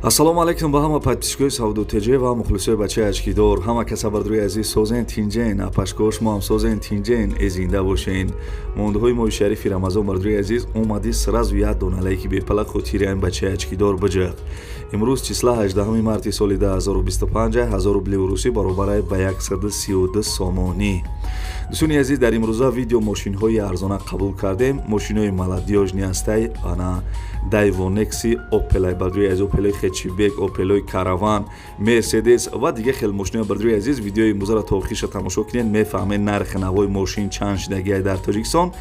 Ассалому алайкум ба ҳама подписчикои Савдо ТЖ ва мухлисои бачаи очкидор. Ҳама каса бардруи азиз, созен, тинҷен. Апашкош мо ҳам созен, тинҷен, э зинда бошен. Мондаҳои моҳи шарифи Рамазон, бардруи азиз, омади, сразу як дона лайки бепала хотири ин бачаи очкидор биҷиқ. Имрӯз числа 18 марти соли 2025, 1000 рубли русӣ баробарай ба 132 сомонӣ. Дӯстони азиз, дар имрӯза видео мошинҳои арзона қабул кардем. Мошинҳои молодёжный ҳастай, ана Дайво Некси, Опелай, бардруи азиз, Опелои хэтчбек, Опелои Караван, Мерседес ва дигар хел мошинҳои. Бардруи азиз, видеои имрӯзаро то охириша тамошо кунед, мефаҳмед нархи навои мошин чанд шидагиай дар Тоҷикистон.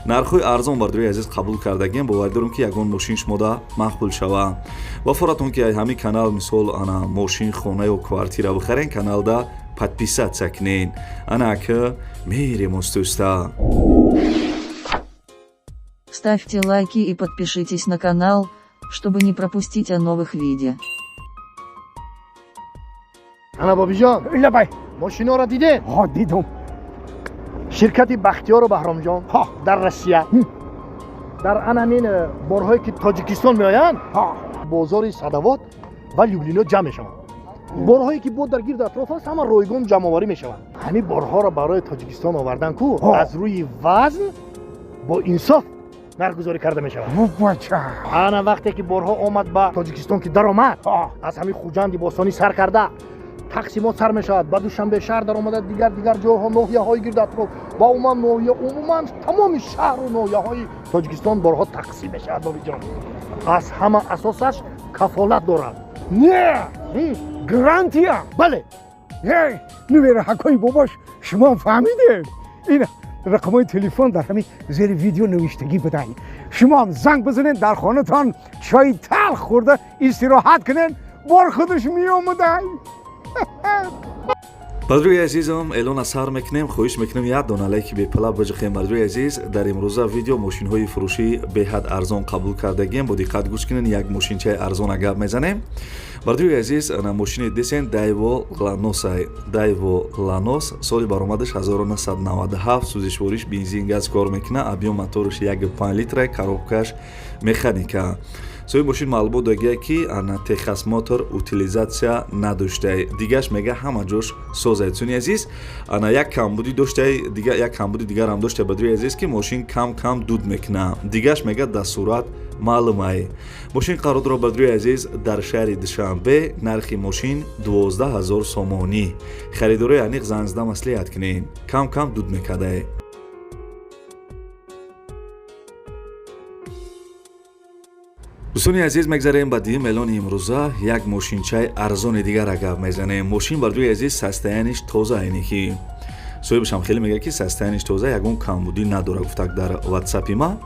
Нархҳои арзон, бардруи азиз, қабул кардагием. Боварӣ дорем, ки ягон мошин шумода мақбул шава. Ва форатон ки ҳамин канал, мисол, ана мошин, хона ё квартира бихарен, каналда подписаться кунед. Ана ака мерем устуста. Ставьте лайки и подпишитесь на канал, чтобы не пропустить о новых видео. Ана, бобиҷон. Лабай. Мошиноро дидем. Ҳо, дидум. Ширкати Бахтиёру Баҳромҷон ҳо дар Россия дар ан ҳамин борҳое ки Тоҷикистон меоянд, ҳо бозори Садовод ва Люблино ҷамъ мешаванд. Борҳое ки бо дар гирду атроф аст, ҳама ройгон ҷамъоварӣ мешаванд. Ҳамин борҳоро барои Тоҷикистон овардан ку аз рӯи вазн бо инсоф нархгузорӣ карда мешавад. Бача. Ана вақте ки борҳо омад ба Тоҷикистон, ки даромад, аз ҳамин Хуҷанди бостонӣ сар карда тақсимот сар мешавад, ба Душанбе шаҳр даромада, дигар дигар ҷойҳо, ноҳияҳои гирду атроф ва умуман ноҳия, умуман тамоми шаҳру ноҳияҳои Тоҷикистон борҳо тақсим мешавад. Бобиҷон, аз ҳама асосаш кафолат дорад. Не, гарантия. Бале. Нувераҳакои бобош, шумо фаҳмидед, ин рақамҳои телефон дар ҳамин зери видео навиштагӣ будай. Шумоам занг бизанед, дар хонатон чои талх хӯрда истироҳат кунед, бор худаш меомадай. Бардруи азизам, эълона сар мекунем. Хоҳиш мекунем, як дона лайки бепала биҷиқем. Бардруи азиз, дар имрӯза видео мошинҳои фурӯшӣ беҳад арзон қабул кардагием. Бо диққат гӯш кунед, як мошинчаи арзона гап мезанем. Бардруи азиз, ана мошини десен, Дайво Ланосай, Дайво Ланос, соли баромадаш 1997, сӯзишвориш бензин, газ кор мекуна, объём мотораш 1,5 литра, коробкаш механика. Соҳиби мошин маълумот додагия, ки ана техосмотр, утилизация надоштай. Дигаш мега, ҳама ҷош созай. Дӯстони азиз, ана як камбудӣ доштай, дига як камбуди дигарам доштай, бадруи азиз, ки мошин кам кам дуд мекуна. Дигаш мега, дар сурат маълумай. Мошин қарор дорад, бадруи азиз, дар шаҳри Душанбе. Нархи мошин 12 000 сомонӣ. Харидорои аниқ занг зада маслиҳат кунед. Кам кам дуд мекардай. Дӯстони азиз, мегзарем ба дуюм эълони имрӯза. Як мошинчаи арзони дигара гап мезанем. Мошин, бардуи азиз, состояниш тоза, айне ки соҳибашам хеле мегӯяд, ки состояниш тоза, ягон камбудӣ надорад, гуфтак дар ватсапи ма.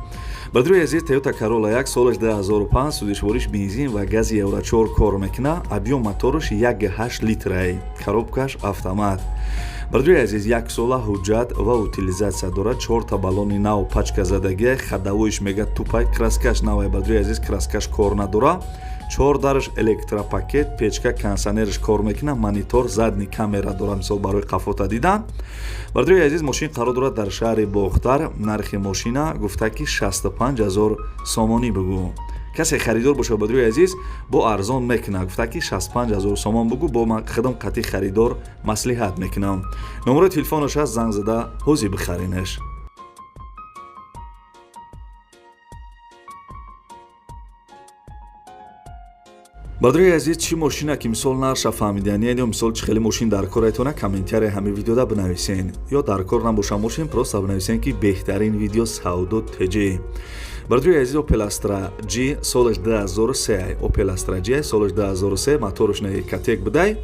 Бардуи азиз, Тойота Карола як, солаш 2005, сӯзишвориш бензин ва гази евро 4 кор мекуна, объём мотораш 1,8 литрай, коробкаш автомат. Бардуи азиз, яксола ҳуҷҷат ва утилизация дорад, чорта баллони нав пачка задагия, ходовойш мега тупай, краскаш навай. Бардуи азиз, краскаш кор надора, чор дараш электропакет, печка, кондиционераш кор мекуна, монитор, задний камера дора, мисол барои қафота дидан. Бардуи азиз, мошин қарор дорад дар шаҳри Бохтар. Нархи мошина гуфта, ки 65 ҳазор сомонӣ бугӯ. Касе харидор бошад, бадруи азиз, бо арзон мекунад. Гуфта, ки 65 ҳазор сомон бугӯ, бо ман худам қатъи харидор маслиҳат мекунам. Номерои телефонаш аст, занг зада ҳозир бихаринаш. Бардорои азиз, чӣ мошина ки, мисол, нарша фаҳмиданиян ё, мисол, чӣ хеле мошин дар кор айтона, комментария ҳамин видеода бинависен. Ё дар кор набоша мошин, просто бинависен, ки беҳтарин видео Савдо ТЖ. Бардорои азиз, Опел Астра G, солаш 2003, Опел Астра G, солаш 2003, мотораш на Катек будай.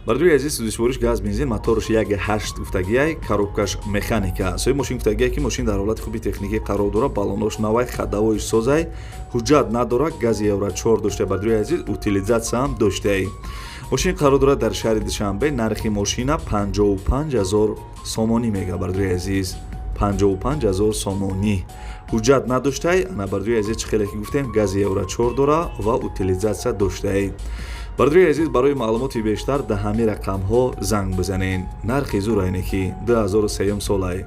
Бардорои азиз, сӯзишвориш газ, бензин, мотораш 1,8 гуфтагиай, коробкаш механика. Соҳиби мошин гуфтагиай, ки мошин дар ҳолати хуби техникӣ қарор дорад, баллонош навай, ходовойш созай, ҳуҷҷат надорад, гази евро 4 дошта. Бардорои азиз, утилизатсияам доштай. Мошин қарор дорад дар шаҳри Душанбе. Нархи мошина 55 ҳазор сомонӣ мега. Бардорои азиз, 55 ҳазор сомонӣ, ҳуҷҷат надоштай. Ана, бардорои азиз, чӣ хеле ки гуфтем, гази евро 4 дора ва утилизатсия доштай. Бардорои азиз, барои маълумоти бештар да ҳамин рақамҳо занг бизанед. Нархи зур, айне ки 2003 солай.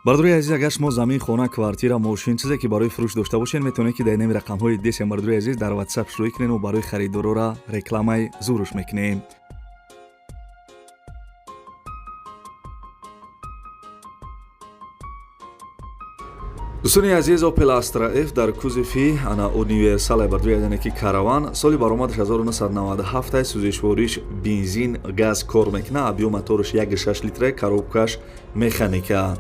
Бародари азиз, агар шумо замин, хона, квартира, мошин, чизе ки барои фурӯш дошта бошед, метавонед ки дар инами рақамҳои десем, бародари азиз, дар WhatsApp шурӯъ кунед ва барои харидорора рекламаи зуруш мекунем. Дӯстони азиз, Opel Astra F дар кузови ана универсал, бародари азиз, ки караван, соли баромадаш 1997, сӯзишвориш бензин газ кор мекунад, объём мотораш 1.6 литра, коробкаш механика.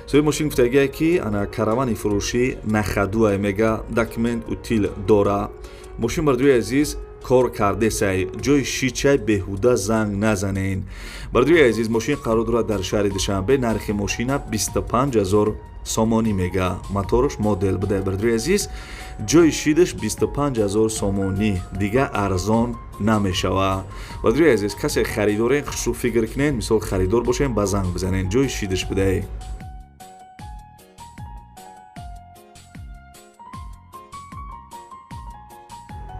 Соҳиби мошин гуфтагие ки ана каравани фурӯшӣ нахадуай мега, документ утил дора. Мошин, бародари азиз, кор кардесай, ҷои шичай, беҳуда занг назанен. Бародари азиз, мошин қарор дорад дар шаҳри Душанбе, нархи мошина 25 000 сомонӣ мега, мотораш модел будай. Бародари азиз, ҷои шидаш 25 000 сомонӣ, дига арзон намешава. Бародари азиз, касе харидорен, хушрӯ фикр кунен, мисол харидор бошен, ба занг бизанен, ҷои шидаш будай.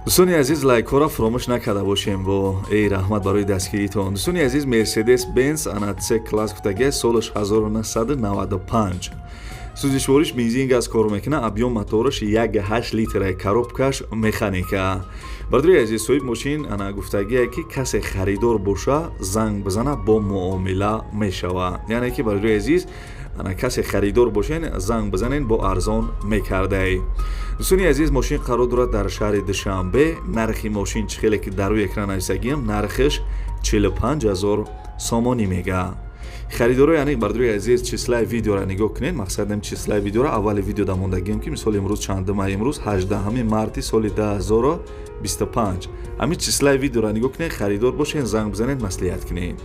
Дӯстони азиз, лайкҳоро фуромӯш накарда бошем. Бо эй раҳмат барои дастгиритон. Дӯстони азиз, Мерседес Бенз ана С класс гуфтагия, солаш 1995, сӯзишвориш бензин газ кор мекунад, объём мотораш 1.8 литра, коробкаш механика. Бародари азиз, соҳиб мошин ана гуфтагие ки касе харидор боша, занг бизана, бо муомила мешава. Яъне ки, бародари азиз, ана касе харидор бошен, занг бизанен, бо арзон мекардай. Дӯстони азиз, мошин қарор дорад дар шаҳри Душанбе, нархи мошин чӣ хеле ки дар рӯи экран нависагиам, нархаш 45 000 сомонӣ мега. Харидорои аниқ, бародари азиз, числаи видеоро нигоҳ кунед. Мақсадам числаи видеоро аввали видео дамондагием, ки мисол имрӯз чандума? Имрӯз 18 марти соли 2025. Ҳамин числаи видеоро нигоҳ кунед, харидор бошен, занг бизанед, маслиҳат кунед.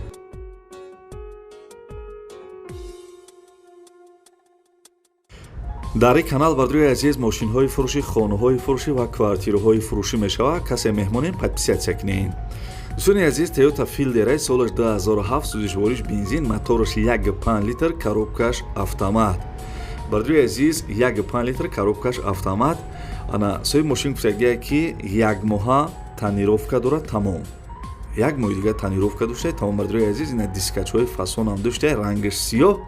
Дар ин канал, бародари азиз, мошинҳои фурӯшӣ, хонаҳои фурӯшӣ ва квартираҳои фурӯшӣ мешавад. Касе меҳмонем, подписаться кунед. Дӯстони азиз, Toyota Fielder солаш 2007, сӯзишвориш бензин, мотораш 1.5 литр, коробкаш автомат. Бародари азиз, 1.5 литр, коробкаш автомат. Ана соҳиби мошин гуфтагие ки як моҳа тонировка дорад, тамом, як моҳи дигар тонировка дошта, тамом. Бародари азиз, ина дискачҳои фасонам дошта, рангаш сиёҳ.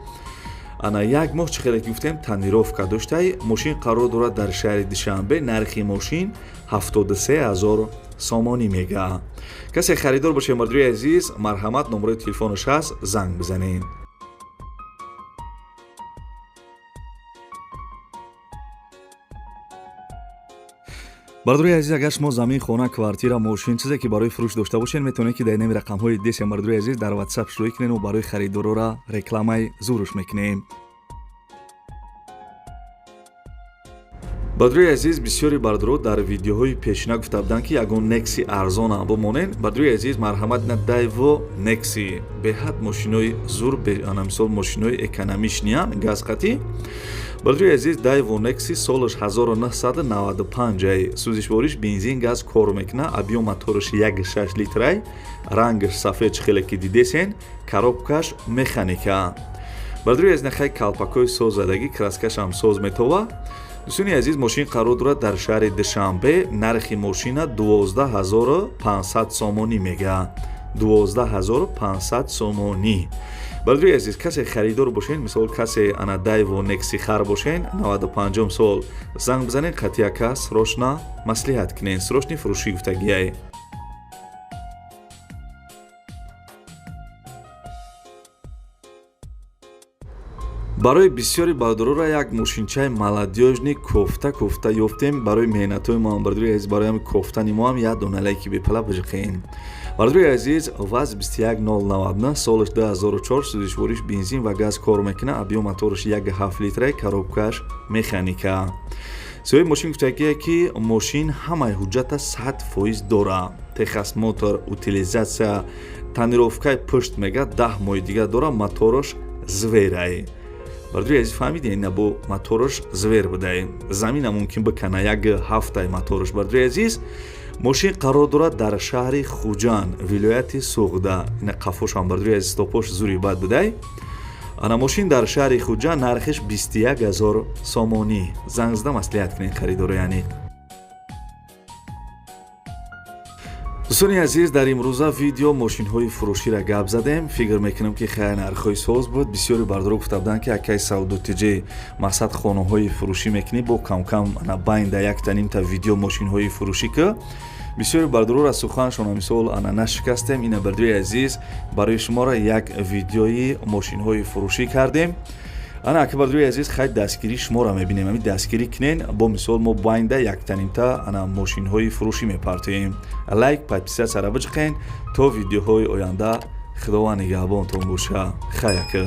Ана як моҳ, чӣ хеле ки гуфтем, тонировка доштай. Мошин қарор дорад дар шаҳри Душанбе, нархи мошин 73 000 сомонӣ мега. Касе харидор боше, бародари азиз, марҳамат, номерои телефонаш ҳаст, занг бизанед. Бародари азиз, агар шумо замин, хона, квартира, мошин, чизе ки барои фурӯш дошта бошед, метавонед ки дар инами рақамҳои десем, бародари азиз, дар WhatsApp шурӯъ кунед ва барои харидорора рекламаи зуруш мекунем. Бародари азиз, бисёри бародаро дар видеоҳои пешина гуфта буданд, ки ягон Некси арзонам бимонед. Бародари азиз, марҳамат, на Дайво Некси, беҳад мошинои зур, ана мисол мошинои экономичныян, газқатӣ. Бародари азиз, Дайво Некси, солаш 1995, сӯзишвориш бензин газ кор мекунад, объём мотораш 1.6 литрай, рангаш сафед, чӣ хеле ки дидесен, коробкаш механика. Бародари азиз, нахай калпакҳои соз задагӣ, краскашам соз метова. Дӯстони азиз, мошин қарор дорад дар шаҳри Душанбе, нархи мошина 12 500 сомонӣ мега, 12 500 сомонӣ. Бародари азиз, касе харидор бошен, мисол касе ана Дайво Некси хар бошен, 95 сол, занг бизанед, қатъияка срочно маслиҳат кунед, срочный фурӯшӣ гуфтагиай. Барои бисёри бародарора як мошинчаи молодёжный кофта кофта ёфтем. Барои меҳнатҳои моам, бародари азиз, барои ҳами кофтани моам як дона лайки бепала бижиқен. Бародари азиз, ВАЗ 21099, солаш 2004, сӯзишвориш бензин ва газ кор мекунад, объём мотораш 1.7 литра, коробкаш механика. Соҳиби мошин гуфтагие ки мошин ҳамаи ҳуҷҷата 100% дора, техосмотр, утилизация, тонировкаи пушт мега 10 моҳи дигар дора, мотораш зверай. Бародари азиз, фаҳмидем, ина бо мотораш зверь будай, замина мумкин бикана, як ҳафтаи мотораш. Бародари азиз, мошин қарор дорад дар шаҳри Хуҷанд, вилояти Суғда. Ина қафошам, бародари азиз, стопош зури бад будай. Ана мошин дар шаҳри Хуҷанд, нархиш 21 000 сомонӣ. Занг зада маслиҳат кунед, харидорои аниқ. Дӯстони азиз, дар имрӯза видео мошинҳои фурӯширо гап задем. Фикр мекунам, ки хеле нархҳои соз буд. Бисёри бардоро гуфта буданд, ки акай Савдо ТЖ мақсад хонаҳои фурӯшӣ мекунӣ, бо камкам ана байнда якта нимта видео мошинҳои фурӯшӣ ки бисёри бардорора суханшона мисол ана нашикастем. Ина, бардои азиз, барои шуморо як видеои мошинҳои фурӯшӣ кардем. Ана ака, бардои азиз, хай дастгирии шуморо мебинем. Ами дастгирӣ кунен, бо мисол мо байнда яктанимта ана мошинҳои фурӯшӣ мепартоем. Лайк, подписаться ра биҷиқен. То видеоҳои оянда Худованд нигаҳбонтон боша. Хай, ака.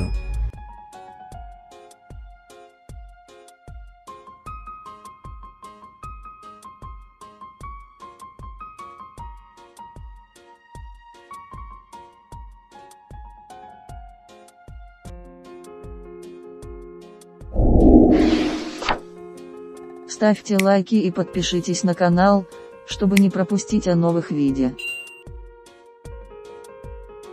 Ставьте лайки и подпишитесь на канал, чтобы не пропустить о новых видео.